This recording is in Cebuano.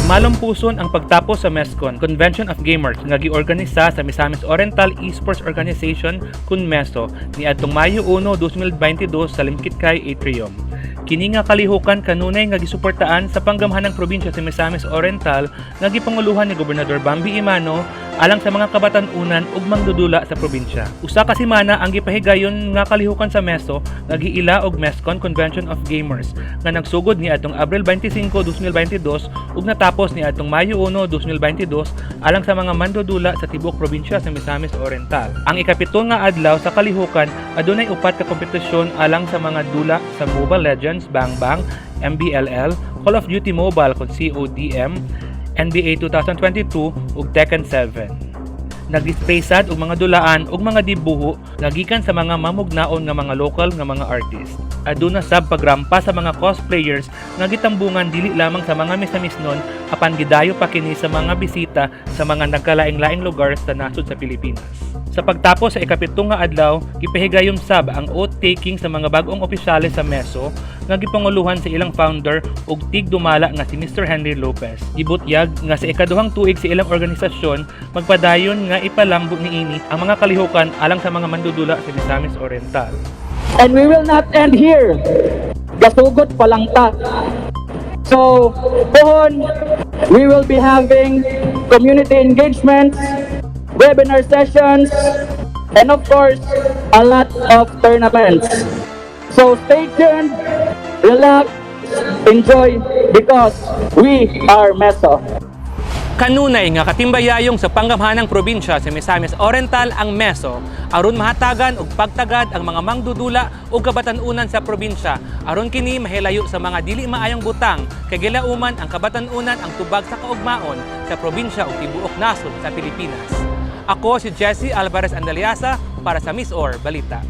Malumpuson ang pagtapos sa MESCON, Convention of Gamers, nga giorganisa sa Misamis Oriental Esports Organization kun MESO niadtong Mayo 1, 2022 sa Limketkai Atrium. Kini nga kalihukan kanunay nga gisuportaan sa panggamhanang probinsya sa Misamis Oriental nga gipanguluhan ni Gobernador Bambi Emano alang sa mga kabatan-unan ug mangdudula sa probinsya. Usa ka semana ang gipahigayon nga kalihukan sa MESO nga giila og MESCON Convention of Gamers nga nagsugod niadtong Abril 25, 2022 ug natapos niadtong Mayo 1, 2022 alang sa mga mandudula sa tibuok probinsya sa Misamis Oriental. Ang ikapito nga adlaw sa kalihukan, adunay upat ka kompetisyon alang sa mga dula sa Mobile Legends Bang Bang, MBLL, Call of Duty Mobile kon CODM, NBA 2022 ug Tekken 7. Nag-display sad og mga dulaan ug mga dibuho nga gikan sa mga mamugnaon nga mga local nga mga artist. Aduna sab pagrampa sa mga cosplayers nga gitambungan dili lamang sa mga Misamisnon apan gidayo pa kini sa mga bisita sa mga nagkalaing-laing lugar sa nasod sa Pilipinas. Sa pagtapos sa ikapito nga adlaw, gipahigayon sab ang oath taking sa mga bag-ong opisyales sa MESO nga gipanguluhan sa ilang founder ug tigdumala nga si Mr. Henry Lopez. Gibutyag nga sa ikaduhang tuig sa ilang organisasyon, magpadayon nga ipalambo niini ang mga kalihukan alang sa mga mandudula sa Misamis Oriental. And we will not end here. Gasugot pa lang ta. So, pohon, we will be having community engagements, webinar sessions, and of course, a lot of tournaments. So stay tuned, relax, enjoy, because we are MESO. Kanunay nga katimbayayong sa panggamhanang probinsya sa Misamis Oriental ang MESO aron mahatagan og pagtagad ang mga mangdudula ug kabatan-unan sa probinsya aron kini mahilayo sa mga dili maayong butang, kay gilauman ang kabatan-unan ang tubag sa kaugmaon sa probinsya ug tibuok nasod sa Pilipinas. Ako si Jesse Alvarez Andaliasa para sa MisOr Balita.